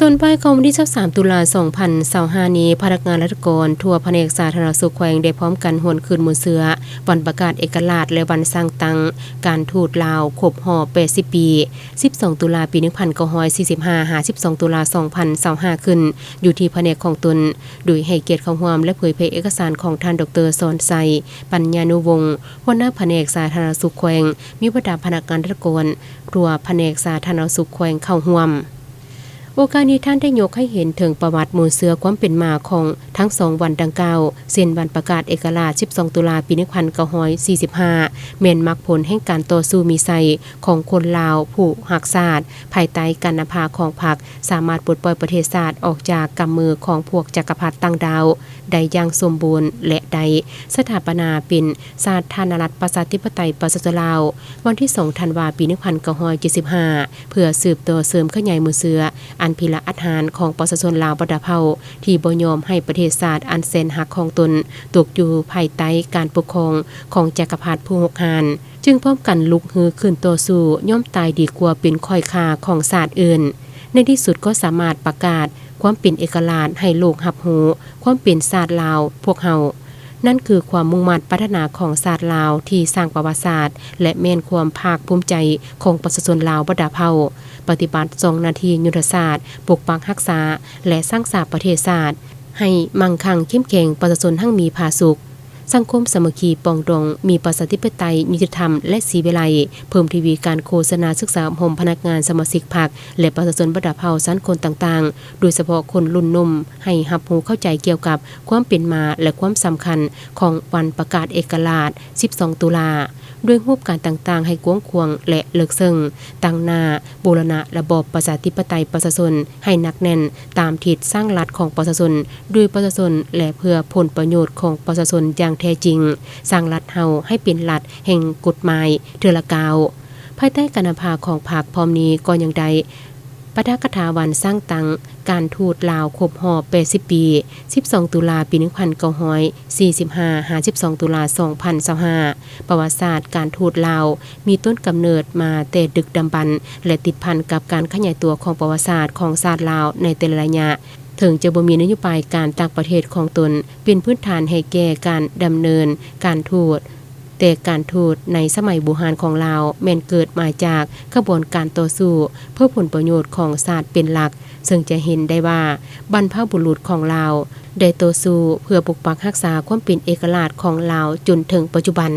ຕອນບ່າຍຂອງວັນທີຊາວສາມ ຕຸລາ ສອງພັນຊາວຫ້ານີ້, ພະນັກງານລັດຖະກອນທົ່ວພະແນກສາທາລະນະສຸກແຂວງ ໄດ້ພ້ອມກັນຫວນຄືນໝູ່ເຊື້ອວັນປະກາດເອກະລາດ ແລະ ວັນສ້າງຕັ້ງການທູດລາວຄົບຮອບ ແປດສິບປີ, ສິບສອງ ຕຸລາ ປີ ໜຶ່ງພັນເກົ້າຮ້ອຍສີ່ສິບຫ້າ ຫາ ສິບສອງ ຕຸລາ ສອງພັນຊາວຫ້າ ຂຶ້ນ ຢູ່ທີ່ພະແນກຂອງຕົນ, ໂດຍໃຫ້ກຽດເຂົ້າຮ່ວມ ແລະ ເຜີຍແຜ່ເອກະສານຂອງທ່ານ ດອກເຕີ ສອນໄຊ ປັນຍານຸວົງ ຫົວໜ້າພະແນກສາທາລະນະສຸກແຂວງ, ມີບັນດາພະນັກງານລັດຖະກອນທົ່ວພະແນກສາທາລະນະສຸກແຂວງເຂົ້າຮ່ວມ. ໂອກາດນີ້ ທ່ານໄດ້ຍົກໃຫ້ເຫັນເຖິງປະຫວັດໝູ່ເຊື້ອຄວາມເປັນມາຂອງທັງສອງວັນດັ່ງກ່າວ, ເຊັ່ນ ວັນປະກາດເອກະລາດ ສິບສອງ ຕຸລາ ປີ ໜຶ່ງພັນເກົ້າຮ້ອຍສີ່ສິບຫ້າ ແມ່ນໝັກຜົນແຫ່ງການຕໍ່ສູ້ມີໄຊຂອງຄົນລາວຜູ້ຮັກຊາດ, ພາຍໃຕ້ການນຳພາຂອງພັກ ສາມາດປົດປ່ອຍປະເທດຊາດອອກຈາກກຳມືຂອງພວກຈັກກະພັດຕ່າງດາວໄດ້ຢ່າງສົມບູນ ແລະ ໄດ້ສະຖາປະນາເປັນສາທາລະນະລັດ ປະຊາທິປະໄຕ ປະຊາຊົນລາວ ວັນທີສອງ ທັນວາ ປີ ໜຶ່ງພັນເກົ້າຮ້ອຍເຈັດສິບຫ້າ ເພື່ອສືບຕໍ່ເສີມຂະຫຍາຍໝູ່ເຊື້ອອັນພິລະອັດຫານຂອງປະຊາຊົນລາວບັນດາເຜົ່າ ທີ່ບໍ່ຍອມໃຫ້ປະເທດຊາດອັນແສນຮັກຂອງຕົນຕົກຢູ່ພາຍໃຕ້ການປົກຄອງຂອງຈັກກະພັດຜູ້ຮຸກຮານ, ຈຶ່ງພ້ອມກັນລຸກຮືຂຶ້ນຕໍ່ສູ້, ຍອມຕາຍດີກວ່າເປັນຂ້ອຍຂ້າຂອງຊາດອື່ນ. ໃນທີ່ສຸດກໍສາມາດປະກາດຄວາມເປັນເອກະລາດໃຫ້ໂລກຮັບຮູ້ຄວາມເປັນຊາດລາວພວກເຮົາ. ນັ້ນຄືຄວາມມຸ່ງໝັ້ນປາດຖະໜາຂອງຊາດລາວທີ່ສ້າງປະຫວັດສາດ ແລະ ແມ່ນຄວາມພາກພູມໃຈຂອງປະຊາຊົນລາວບັນດາເຜົ່າ, ປະຕິບັດສອງໜ້າທີ່ຍຸດທະສາດ ປົກປັກຮັກສາ ແລະ ສ້າງສາປະເທດຊາດໃຫ້ມັ່ງຄັ່ງເຂັ້ມແຂງ, ປະຊາຊົນຮັ່ງມີຜາສຸກ, ສັງຄົມສາມັກຄີປອງດອງ, ມີປະຊາທິປະໄຕ, ຍຸຕິທຳ ແລະ ສີວິໄລ, ເພີ່ມທະວີການໂຄສະນາສຶກສາອົບຮົມພະນັກງານ, ສະມາຊິກພັກ ແລະ ປະຊາຊົນບັນດາເຜົ່າຊັ້ນຄົນຕ່າງໆ, ໂດຍສະເພາະຄົນລຸ້ນໜຸ່ມ ໃຫ້ຮັບຮູ້ເຂົ້າໃຈກ່ຽວກັບຄວາມເປັນມາ ແລະ ຄວາມສຳຄັນຂອງວັນປະກາດເອກະລາດ ສິບສອງ ຕຸລາ ດ້ວຍຮູບການຕ່າງໆໃຫ້ກວ້າງຂວາງ ແລະ ເລິກເຊິ່ງ, ຕັ້ງໜ້າບູລະນະລະບອບປະຊາທິປະໄຕປະຊາຊົນໃຫ້ໜັກແໜ້ນ, ຕາມທິດສ້າງລັດຂອງປະຊາຊົນ, ໂດຍປະຊາຊົນ ແລະ ເພື່ອຜົນປະໂຫຍດຂອງປະຊາຊົນຢ່າງແທ້ຈິງ, ສ້າງລັດເຮົາໃຫ້ເປັນລັດແຫ່ງກົດໝາຍເທື່ອລະກ້າວ. ພາຍໃຕ້ການນຳພາຂອງພັກ, ພ້ອມນີ້ກໍຍັງໄດ້ ປາຖະກະຖາວັນສ້າງຕັ້ງການທູດລາວຄົບຮອບ ແປດສິບ ປີ, ສິບສອງ ຕຸລາ ປີ ໜຶ່ງພັນເກົ້າຮ້ອຍສີ່ສິບຫ້າ ຫາ ສິບສອງ ຕຸລາ ສອງພັນຊາວຫ້າ. ປະຫວັດສາດການທູດລາວມີຕົ້ນກຳເນີດມາແຕ່ດຶກດຳບັນ ແລະ ຕິດພັນກັບການຂະຫຍາຍຕົວຂອງປະຫວັດສາດຂອງຊາດລາວໃນແຕ່ລະໄລຍະ. ເຖິງຈະບໍ່ມີນະໂຍບາຍການຕ່າງປະເທດຂອງຕົນເປັນພື້ນຖານໃຫ້ແກ່ການດຳເນີນການທູດ, ແຕ່ການທູດໃນສະໄໝບູຮານຂອງລາວແມ່ນເກີດມາຈາກຂະບວນການຕໍ່ສູ້ເພື່ອຜົນປະໂຫຍດຂອງຊາດເປັນຫຼັກ, ເຊິ່ງຈະເຫັນໄດ້ວ່າບັນພະບຸລຸດຂອງລາວໄດ້ຕໍ່ສູ້ເພື່ອປົກປັກຮັກສາຄວາມເປັນເອກະລາດຂອງລາວຈົນເຖິງປັດຈຸບັນ.